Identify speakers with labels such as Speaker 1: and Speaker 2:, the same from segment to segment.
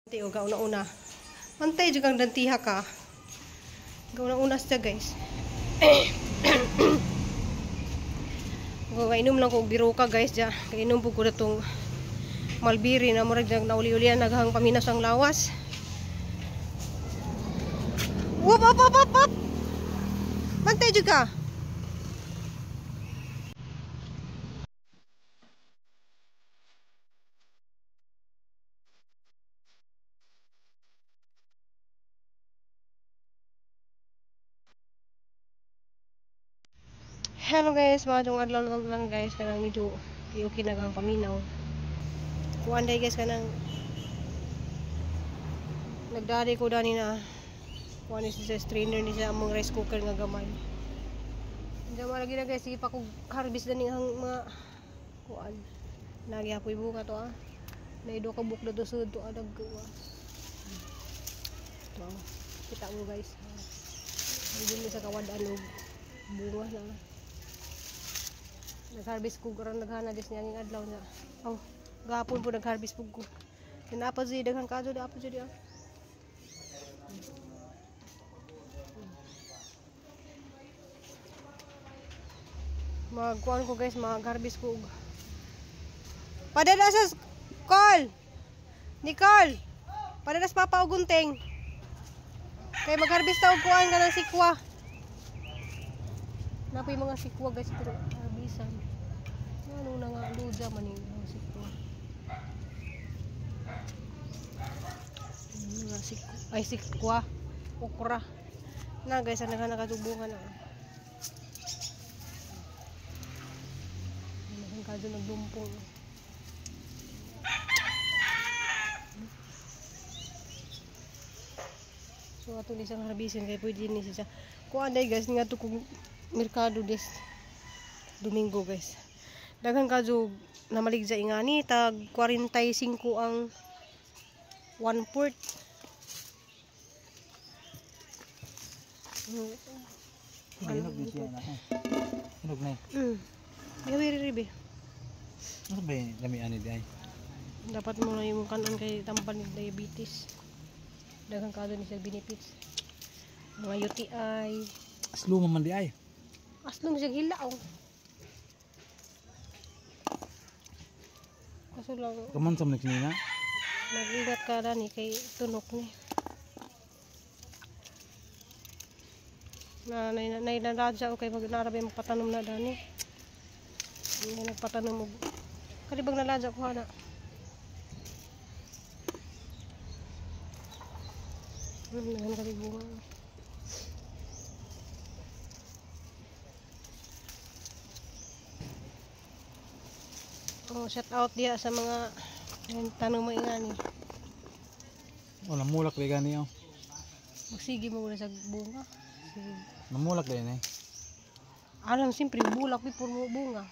Speaker 1: Tiyo, gauna-una. Mantay jud kang dantiha ka. Gauna-una siya, guys. Kung inom lang ko biruka, guys, ja. Kainom po ko na itong malbiri na murag nauli-ulian naghang paminas ang lawas. Wop, wop, wop, wop, wop. Bantay jud ka. Hello guys, maadong adlaw lang guys, kanang medyo okay na kang paminaw. Kuan day guys kanang nagdari ko dani na kuan ni sa strainer ni sa among rice cooker nga gamay. Hindi lagi na guys, sige pa ko harvest dani ang mga kuan. Nagihapoy bunga to ah. Naido ka buk to sud to adag ko. To. Kita mo guys. Hindi ni sa kawad-an og bunga na. Nag-harvest ko karon naghana dis niya ang adlaw na. Oh, gahapon po nag-harvest pug ko. Napa jud daghang kadto da pa jud ah. Magkuan ko guys, mag-harvest ko. Padala sa call. Nicole. Padala sa papa og gunting. Kay mag-harvest ta og kuan kanang sikwa. Napoy mga sikwa guys pero harbisan. Ano na nga luja man yung mga sikwa. Mga sikwa. Ay sikwa. Okra. Na guys, ang nakatubungan na. Ang kadyo nagdumpong. So ato ni siyang harbisin kay pwede ni siya. Kuan day guys nga to kung merkado des Domingo guys. Daghan kadyo namaligja ingani tag 45 ang 1/4.
Speaker 2: Hinog ni siya na. Hinog na.
Speaker 1: Gawi ribi.
Speaker 2: Ano ba yung lami ani di ay?
Speaker 1: Dapat mo na yung kanon kay tampan ng diabetes. Daghan kadyo ni siya benefits. Mga UTI.
Speaker 2: Aslo man di ay.
Speaker 1: Aslo siya hilaw. Kaso lang
Speaker 2: Kaman sa man kanina.
Speaker 1: Mag-ingat ka dani kay tunok ni. Na na o kay mag-narabay magpatanom na dani. Hindi nagpatanom og kalibang naladya ko hana. Naghan ka bunga. Oh, shout out diya sa mga tanong mo ingani.
Speaker 2: Oh, namulak lagi gani oh.
Speaker 1: Magsige mo muna sa bunga. Sige.
Speaker 2: Namulak lagi ni.
Speaker 1: Alam siyempre bulak ni puro bunga.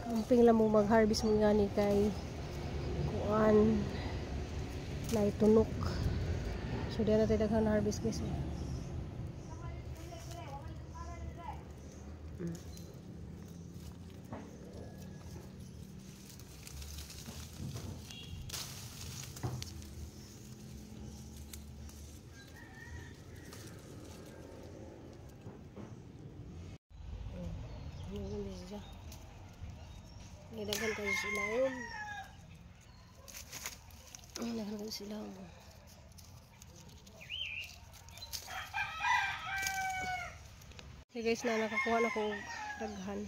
Speaker 1: Kamping lang mo mag-harvest mo ingani kay kuan na itunok. So diya natin daghan harvest guys. Nidaghan kayo sila. Nidaghan kayo sila. Okay guys, na nakakuha na ko daghan.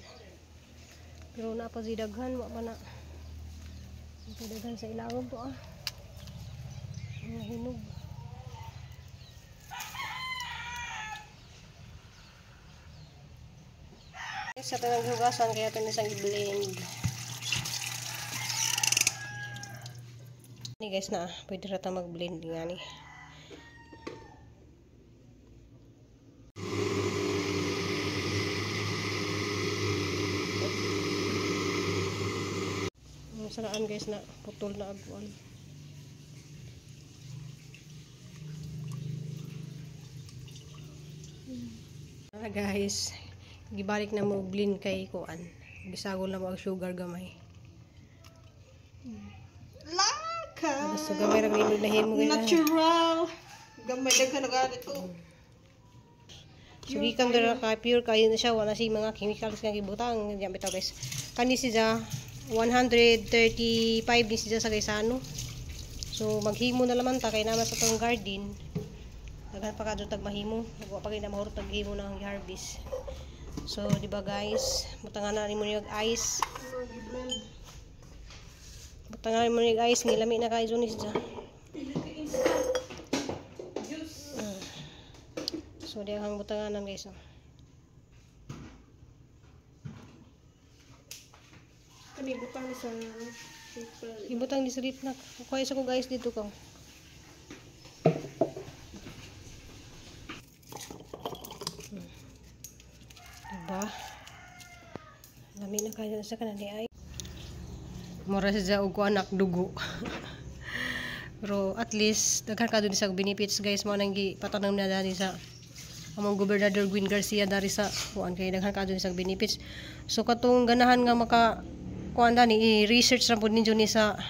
Speaker 1: Pero na pa si daghan, wa pa na. Ito daghan sa ilawom to ah. Ang hinog. Sa tanang hugasan kaya ito isang i-blend. Ni guys na, pwede rata mag-blend nga ni. Ang saraan guys na putol na aguan. Ah, guys, gibalik na mo blend kay kuan. Gisagol na mo ang sugar gamay.
Speaker 3: Laka.
Speaker 1: Gusto gamay ra nilog na himo guys.
Speaker 3: Natural. Gamay daghan na ganito.
Speaker 1: So gikan dira ka pure kayo na siya, wala siya mga chemicals nga gibutang diyan bitaw guys. Kani siya 135 ni siya sa gaysano. So maghimo na laman ta kay naman sa tong garden. Daghan pa kadto tag mahimo, wa pa kay na mahurot tag himo na ang harvest. So di ba guys, butangan na nimo niyog ice. Butangan mo niyog ice, ngilami na kay ni siya.
Speaker 3: Juice.
Speaker 1: So di ang butanganan guys. Oh.
Speaker 3: Kani butang ni sa paper.
Speaker 1: Ibutang ni sa na. Kuha isa ko guys dito ko. Diba? Lami na kayo sa kanan ni ay. Mura siya og kuan anak dugo. Pero at least daghan ka dun sa benefits guys, mo nang gipatanong na dani sa among Gobernador Gwen Garcia dari sa kuan kay daghan ka dun sa benefits. So katong ganahan nga maka kuan dani, i-research ra pud ninyo ni sa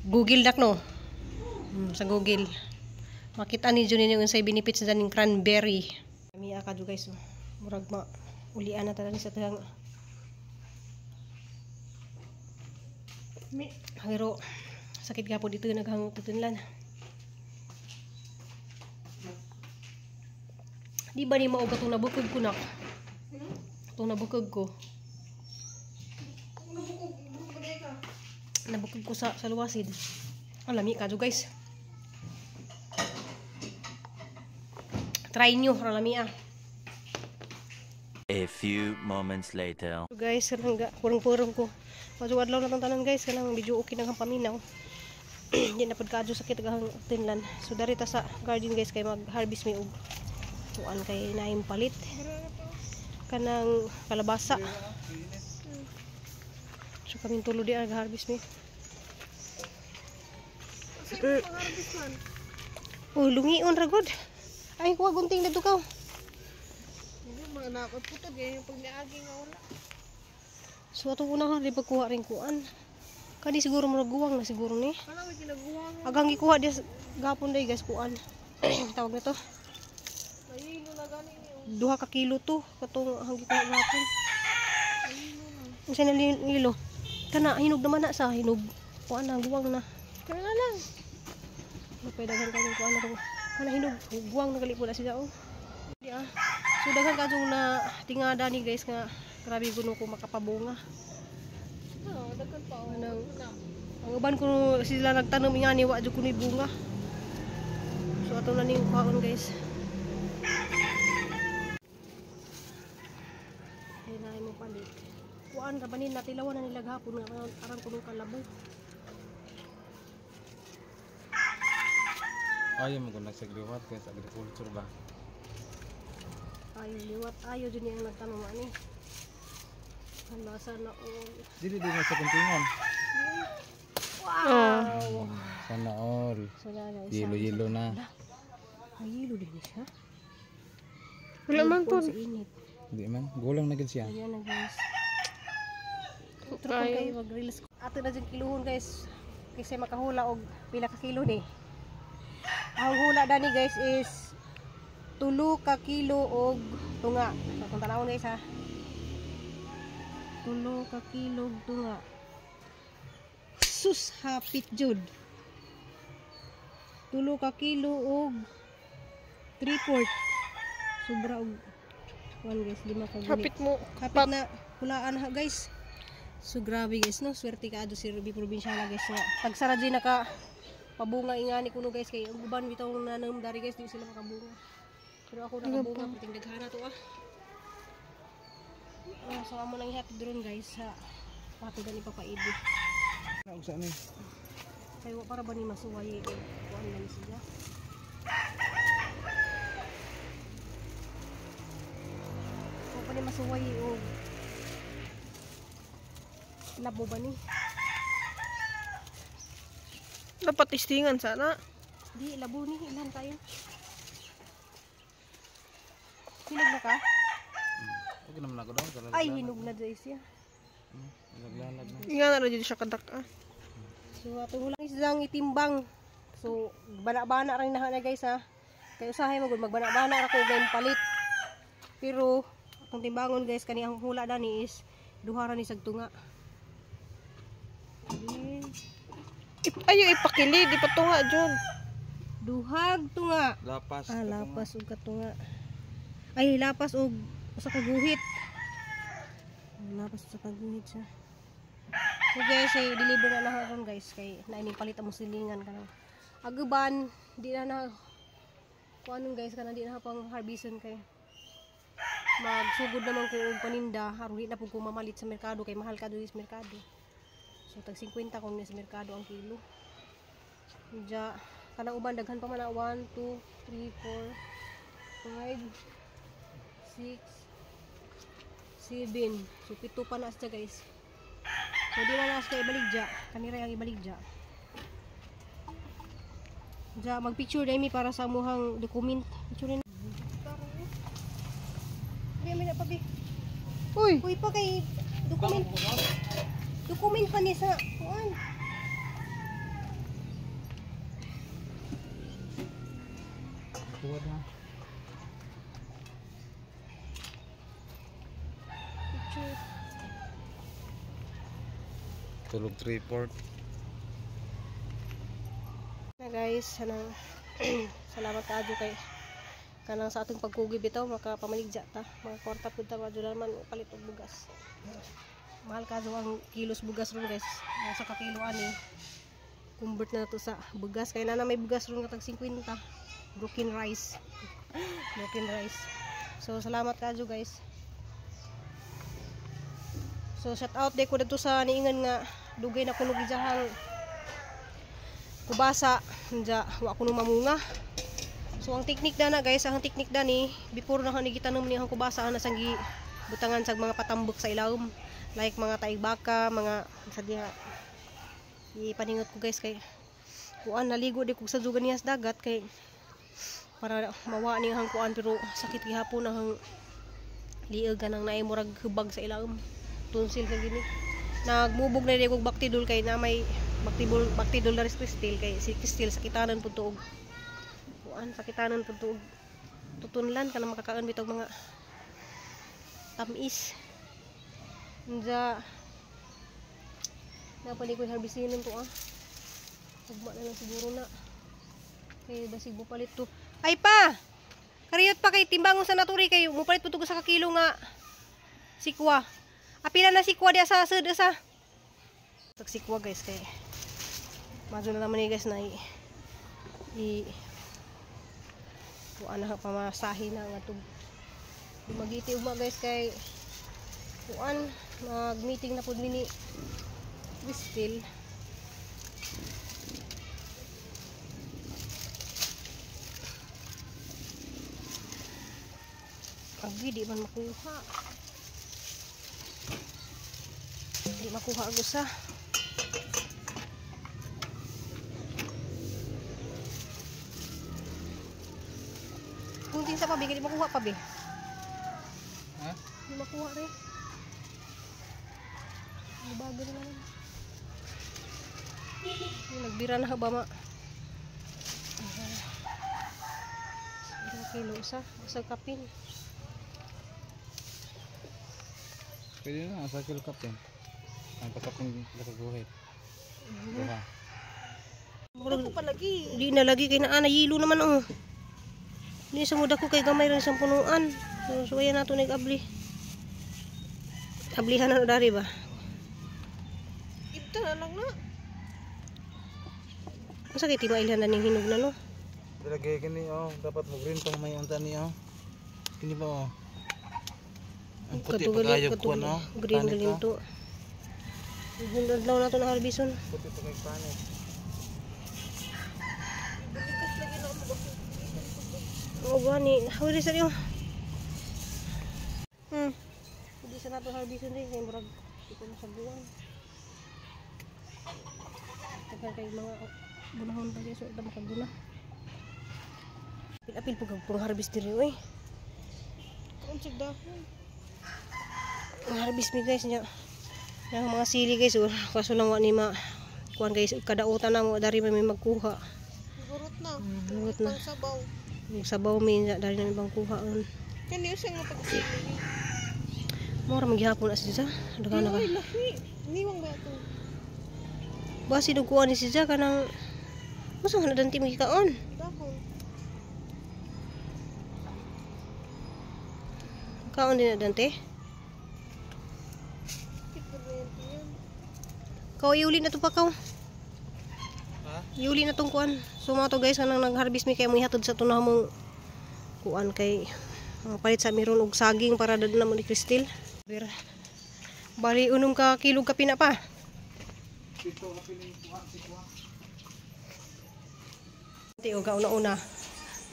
Speaker 1: Google dak no. Sa Google. Makita ninyo ninyo unsay benefits sa daning cranberry. Kami ka do guys. Oh. Murag ma ulian na tanan sa tahang.
Speaker 3: Mi.
Speaker 1: Pero sakit ka po dito naghang tutunlan. Di ba ni mao katong nabukog ko nak? Katong nabukog ko.
Speaker 3: Nabukog, bukog ka.
Speaker 1: Nabukog ko sa luwasid. Ang lami ka guys. Try nyo, ang lami ah.
Speaker 4: A few moments later.
Speaker 1: So guys, kanang purong-purong ko. Madyo adlaw na tong tanan guys, kanang medyo okay nang paminaw. Di na pud kaadyo sakit gahang tinlan. So dari ta sa garden guys kay mag-harvest mi og kuan kay naim palit. Kanang kalabasa. So kaming tulo di nag-harvest mi.
Speaker 3: Harvest man.
Speaker 1: Oh, lungion ra gud. Ay, kuha gunting dito ka.
Speaker 3: Hindi mga nakaputod ganyan pag niagi nga wala.
Speaker 1: So atong unahan di pagkuha rin kuan. Kani siguro murag guwang na siguro ni.
Speaker 3: Kana may ginaguwang.
Speaker 1: Agang gikuha di gapon day guys kuan. Tawag nito.
Speaker 3: Ayilo na gani ni.
Speaker 1: 2 ka kilo to katong ang gikuha gapon.
Speaker 3: Ayilo na.
Speaker 1: Unsa na nilo? Kana hinog naman na sa hinog. Kuan na guwang na.
Speaker 3: Kana na lang.
Speaker 1: Mapay daghan kayong kuan na to. Kana hinog guwang na gali po na sila oh. Di ah. So daghan kadtong na tingada ni guys nga grabe kuno ko makapabunga.
Speaker 3: Oh, daghan pa oh.
Speaker 1: Anang ang uban kuno sila nagtanom ingani wa jud kunoy bunga. So ato na ning kuhaon guys. Ay na mo palit. Kuan ra ba ni natilawan na nila gahapon nga aran kuno kalabo.
Speaker 2: Ayaw mo kung nagsagliwat kay sa agriculture ba?
Speaker 1: Ayo liwat ayo jud niya ang nagtanom ani. Hala sana all.
Speaker 2: Dili din sa kuntingan.
Speaker 1: Wow.
Speaker 2: Sana all.
Speaker 1: So na guys.
Speaker 2: Yelo-yelo na.
Speaker 1: Ay, yelo din siya.
Speaker 3: Wala man
Speaker 1: Sa init.
Speaker 2: Di man, gulang na gid siya.
Speaker 1: Ayan na guys. Trupon kayo mag-reels. Ato na dyan kiluhon guys. Kasi makahula og pila ka kilo ni. Ang hula dani guys is 3 ka kilo og tunga. So kung tanawon guys ha. 3 ka kilo og tunga. Sus hapit jud. 3 ka kilo og 3/4. Sobra og 1 guys, 5 ka gunit.
Speaker 3: Hapit mo.
Speaker 1: Kapit na hulaan ha guys. So grabe guys no, swerte ka ado si Ruby Probinsyana guys nga. Tagsara di naka pabunga ingani kuno guys kay ang uban bitaw nanom dari guys di sila makabunga. Pero ako nakabunga perting daghana to ah. Ah, so amo nang ihatid dron guys sa pati gani papaibi.
Speaker 2: Unsa ni?
Speaker 1: Kay wa para ba ni masuway kuan man siya. Wa pa ni masuway og labo ba ni?
Speaker 3: Dapat istingan sana.
Speaker 1: Di, labo ni. Ilan tayo? Hinog na ka?
Speaker 2: Okay naman ako daw.
Speaker 1: Ay, hinog na dyan siya.
Speaker 2: Laglalag na.
Speaker 3: Nga na jud siya kadak ah.
Speaker 1: So atong hulang isdang itimbang. So bana-bana ra na guys ha. Kay usahay magud magbana-bana ra ko og palit. Pero atong timbangon guys, kani ang hula dani is duha ra ni sag tunga.
Speaker 3: Ayo ipakilid, ipatunga jud.
Speaker 1: Duhag tunga.
Speaker 2: Lapas.
Speaker 1: Ah, lapas og katunga. Ay, lapas og usa ka guhit. Lapas usa ka guhit siya. So guys, ay deliver na lang karon guys kay naini palit among silingan kanang aguban di na na kuanon guys, kanang di na pang harveston kay magsugod naman ko og paninda aron di na pud ko mamalit sa merkado kay mahal ka diri sa merkado. So tag 50 kung ni sa merkado ang kilo. Diya kanang uban daghan pa man na 1 2 3 4 5 6 7. So 7 pa na siya guys. So di na na siya ibaligya. Kanira ang ibaligya. Diya magpicture dai mi para sa amuhang document. Picture ni. Bi mi na pa bi.
Speaker 3: Uy,
Speaker 1: Uy pa kay document. Document pa ni sa kuan.
Speaker 2: Tuwad na.
Speaker 1: Picture.
Speaker 2: Tulog 3/4.
Speaker 1: Na guys, sana salamat kaadyo kay kanang sa atong pagkugi bitaw makapamaligya ta, mga kwarta pud ta madyo man palit og bugas. Mahal kaadyo ang kilos bugas ron guys. Sa kakilo ani convert na to sa bugas kay na may bugas ron nga tag 50, broken rice. Broken rice. So salamat kaadyo guys. So shout out day ko didto sa niingan nga dugay na kuno gijahang kubasa nja wa kuno mamunga. So ang technique na guys, ang technique dani before na ni gitanom ni ang kubasa ana sang gibutangan sa mga patambok sa ilawom, like mga taig baka, mga sa diha. Ipaningot ko guys kay kuan naligo di kog sa dugan niya sa dagat kay para mawa ni ang kuan, pero sakit gihapon ang lieg kanang naay murag hubag sa ilawom. Tonsil ka gini. Nagmubog na di kog baktidol kay na may baktidol, baktidol na Cristil kay si Cristil sakitanan pud tuog. Kuan sakitanan pud tuog tutunlan kanang makakaon bitog mga tamis. Unja napali ko harvestin to ah. Ugma na lang siguro na. Kay basig mo palit to. Ay pa. Kariyot pa kay timbangon sa naturi kay mupalit pud to sa kakilo nga sikwa. Apila na sikwa diya sa sud sa. Tag sikwa guys kay madyo na naman ni guys na i kuan na pamasahe na nga tug Dumaguete ugma guys kay kuan mag-meeting na pud mi ni Cristel. Agi di man makuha. Di makuha ang usa. Kung sa pa bi, di makuha pa bi.
Speaker 2: Ha?
Speaker 1: Di makuha rin. Bago na naman. Nagbira na ba ma? Ilang kilo usa? Usa kapin.
Speaker 2: Pwede na, sa kilo kapin. Ang pasakong nakaguhit. Duha.
Speaker 1: Murag pa lagi. Di na lagi kay naa na yilo naman oh. Di sa muda ko kay gamay rin sa punuan. So ayan nato nag-abli. Ablihan na dari ba?
Speaker 3: Ito na lang na.
Speaker 1: Unsa kay timailhan na ning hinog na no?
Speaker 2: Dilagay kini oh, dapat mo green pang may unta ni oh. Kini ba oh. Ang puti pa kayo kuan oh.
Speaker 1: Green
Speaker 2: Panit,
Speaker 1: galing
Speaker 2: oh.
Speaker 1: to. Hundred daw nato na harbison.
Speaker 2: Puti pa kay panit.
Speaker 1: Oo gani, hawiri sa iyo. Hindi sa nato harbison din kay murag di ko masaguan. Tagal kay mga bunahon pa siya so ito makaguna. Apil-apil pug pang harvest diri oy.
Speaker 3: Kung sa dahon.
Speaker 1: Ang harvest mi guys niya. Yung mga sili guys, oh, kaso lang wa ni ma kuan guys, kadautan na mo dari may magkuha.
Speaker 3: Gurot na.
Speaker 1: Gurot na.
Speaker 3: Pang sabaw.
Speaker 1: Yung sabaw mi dari na may bangkuha on.
Speaker 3: Kani usang nga pagkasili.
Speaker 1: Mura maghihapon na siya. Daghan na ka.
Speaker 3: Ay, lahi. Niwang ba ito?
Speaker 1: Basi duguan ni siya kanang masa man na danti magikaon.
Speaker 3: Dahon.
Speaker 1: Kaon din na dante.
Speaker 3: Kit na ba yan yan?
Speaker 1: Kaw iuli na to pa kaw.
Speaker 2: Ha?
Speaker 1: Iuli na tong kuan. So mga to guys kanang nag-harvest mi kay mo ihatod sa tunah mong kuan kay mga palit sa meron og saging para dad na mo ni Cristel. Ber. Bali unom ka kilo ka pina pa.
Speaker 2: Pito ka piling kuha si kuha.
Speaker 1: Ti og una-una.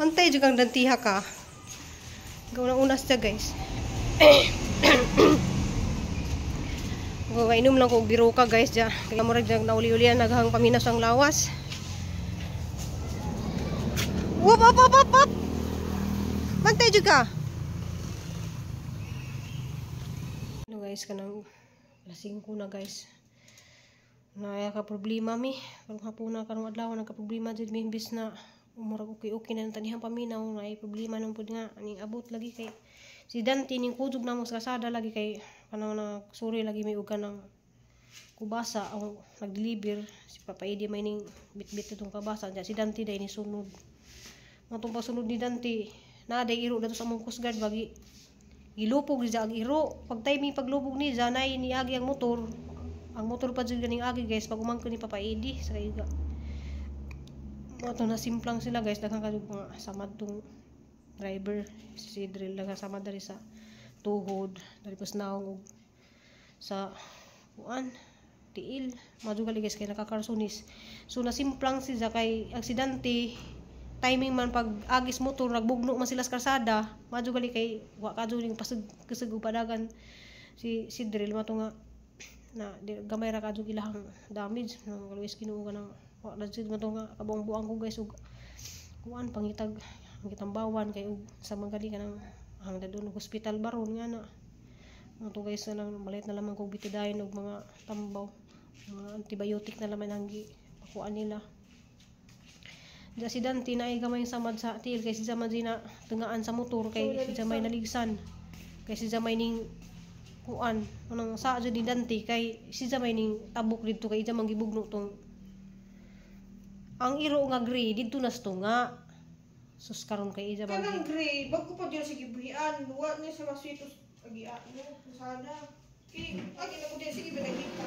Speaker 1: Antay jud kang dantiha ka. Gauna-una siya guys. Go inom lang ko og biruka guys ja. Kaya murag jag nauli-ulian naghang paminas ang lawas. Wop wop wop wop wop. Bantay jud ka. Ano guys kanang lasing ko na guys. Naaya ka problema mi. Karong hapuna karong adlaw nagka problema jud mi imbis na umurag okay-okay na ang tanihang paminaw naay problema nang pud nga aning abot lagi kay si Dante ning kudog namo sa kasada lagi kay kanang nagsuri lagi may og kanang kubasa ang nag-deliver si Papa Eddie may ning bitbit itong kabasa diya si Dante day ni sunod matong pasunod ni Dante naa day iro dato sa among Coast Guard bagi gilupog niya ang iro pag timing paglupog ni nay niagi ang motor pa jud ganing agi guys pag umangkon ni Papa Eddie sa kaiga mo na simplang sila guys daghan kadug mga samad tong driver si Drill daghan samad diri sa tuhod diri pas naong og sa kuan tiil madugali guys kay nakakarsunis so nasimplang si kay aksidente timing man pag agis motor nagbugno man sila sa kalsada madugali kay wa ka jud ning pasig kusog ug padagan si si Drill mato nga na di, gamay ra kadto ilahang damage no kaluwis Ginoo ka nang wa na jud mato nga kabuang-buang ko guys ug kuan pangitag ang gitambawan kay ug sa manggali ka nang ang dadon og hospital baron nga na mato guys na lang malit na lamang kog betadine og mga tambaw mga antibiotic na laman ang gi pakuan nila. Diya si Dante na ay gamay samad sa tiil kay si Zamay na tungaan sa motor kay si Zamay naligsan kay si Zamay ning kuan unang sa jud ni Dante kay si Zamay ning tabok didto kay iya man gibugno tong ang iro nga gray didto nas tunga sus karon kay iya man
Speaker 3: Kanang gray, bago pa dyan sa gibuhian, luwa niya sa masitos, agian mo, sana. Kay, agi na ko dyan, sige ba nagita?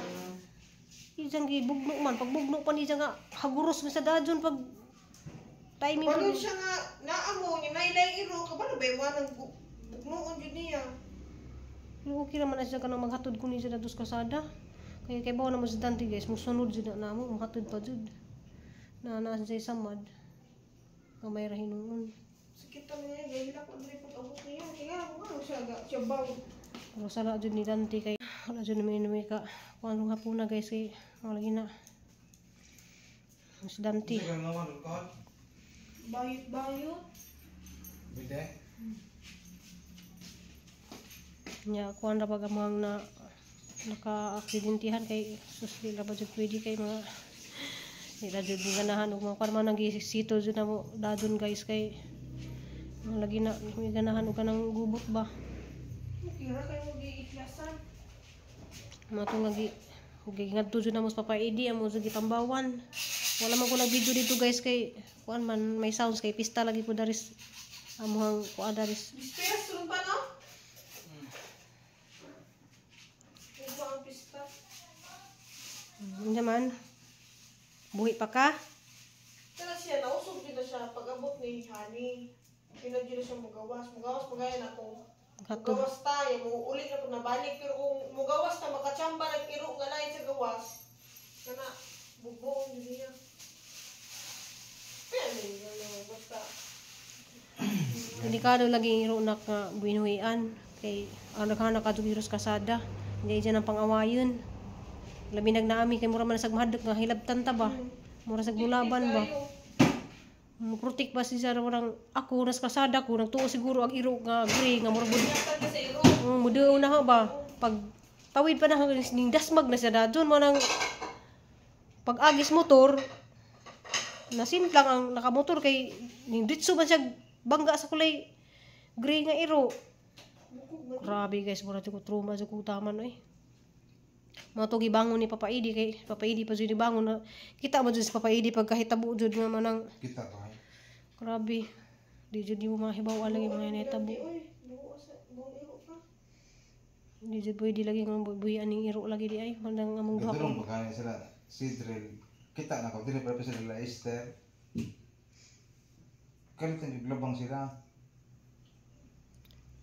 Speaker 1: Ijang gibugno man pagbugno pa niya nga haguros man sa dajon pag timing
Speaker 3: Pagod siya nga, naamo niya, nailay iro, kabalo ba yung ng bugnoon yun niya?
Speaker 1: Pero okay raman na siya kanang maghatod ko niya sa kasada. Kaya kay bawa na mo si Dante guys, musunod jud na namo, muhatod pa jud. Na naa siya samad. Gamay ra hinuon.
Speaker 3: Sakit ang niya, gahila ko diri pag abot niya. Kaya ako nga, siya, siya baw.
Speaker 1: Pero sala jud ni Dante kay wala jud namin nami ka kuan rong hapuna guys kay mga lagi na. Si Dante.
Speaker 2: Hindi ka naman kuha.
Speaker 3: Bayot-bayot.
Speaker 2: Bide.
Speaker 1: Nya kuan ra pag amang na naka-aksidentihan kay sus di ra ba jud pwede kay mga di ra jud ganahan og mga kuan man ang gisito jud na mo dadon guys kay mga lagi na may ganahan og kanang gubot ba.
Speaker 3: Okay ra kayo mag-iiklasan.
Speaker 1: Mga to nga gi ngadto jud na mo sa Papa Eddie amo jud gitambawan. Wala man ko nag video dito guys kay kuan man may sounds kay pista lagi po daris amuhang kuan daris.
Speaker 3: Bisperas, tulong pa, no? Ano ang pista?
Speaker 1: Unsa man? Buhi pa ka?
Speaker 3: Tara siya, nausog din na siya pag-abot ni Honey. Pinag na siya mugawas. Mugawas, magayan ako.
Speaker 1: Hatod.
Speaker 3: Mugawas tayo, muulit na po nabalik. Pero kung mugawas na, makachamba ng iro nga lain sa gawas, kana, bugboong din niya. Kaya ano, basta.
Speaker 1: Delikado lagi ang iro na ka buhinuhian kay ang naghanak ka sa kasada. Hindi dyan ang pangawayon. Labi nagnaami kay mura man sag mahadlok nga hilabtan ta ba. Mura sag mulaban ba. Protek ba siya murang ako nas kasada ko nagtuo siguro ang iro nga gray nga mura bud.
Speaker 3: Ingatan ka sa iro.
Speaker 1: Muduo na ho ba pag Tawid pa na ning dasmag na siya dajon mo nang pag-agis motor nasimplang ang nakamotor kay ning ditso man siya bangga sa kulay gray nga iro. Grabe guys, mura jud ko trauma jud ko taman oy. Mga to gibangon ni Papa Idi kay Papa Idi pa jud gibangon na kita mo jud si Papa Idi pagkahitabo jud nga manang
Speaker 2: Kita ba?
Speaker 1: Grabe. Di jud mo mahibaw lagi mga nahitabo.
Speaker 3: Uy, buo sa buong iro pa.
Speaker 1: Di jud pwede lagi nga buhian ning iro lagi di ay mandang among duha
Speaker 2: Gadurong
Speaker 1: ko.
Speaker 2: pa kani sila si drill. Kita na ko dili pa sila nila Esther. Kalit ang glabang sila.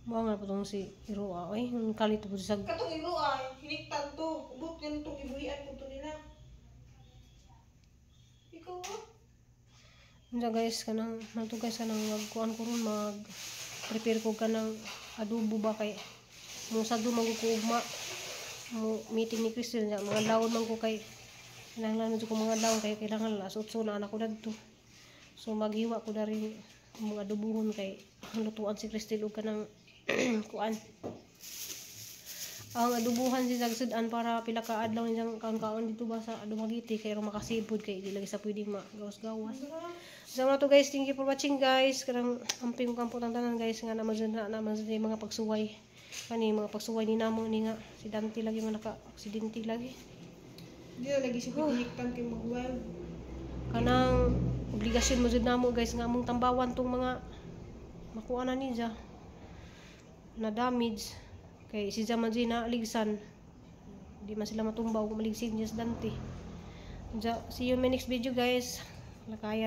Speaker 1: Mao nga po tong si iro ah, oy, ang kalit po sa
Speaker 3: Katong iro ay hiniktan to. Ubot ganitong gibuhian ko to nila. Ikaw ah.
Speaker 1: Unsa guys, kanang manto guys, kanang magkuan ko ron, mag prepare ko kanang adobo ba kay mo sa man ko ugma mo meeting ni Crystal niya mga lawon man ko kay kinahanglan man jud ko mga lawon kay kailangan alas 8 na anak ko dadto. So maghiwa ko dari mga adobohon kay ang lutuan si Crystal og kanang kuan ang adubuhan si Zagsud-an para pila ka adlaw niyang kaon-kaon dito ba sa Dumaguete kay ro makasipod kay di lagi sa pwedeng magawas-gawas. So mga to guys, thank you for watching guys. Karang amping kampo tanan guys nga naman na naman sa mga pagsuway. Kani mga pagsuway ni namo ni nga si Dante lagi man naka aksidente lagi.
Speaker 3: Di na lagi siya hiniktan kay mag-wild.
Speaker 1: Kanang obligasyon mo jud namo guys nga among tambawan tong mga makuha na niya na damage kay si Jaman na ligsan di man sila matumbaw kung maligsin niya sa Dante. See you in my next video guys. Lakaya.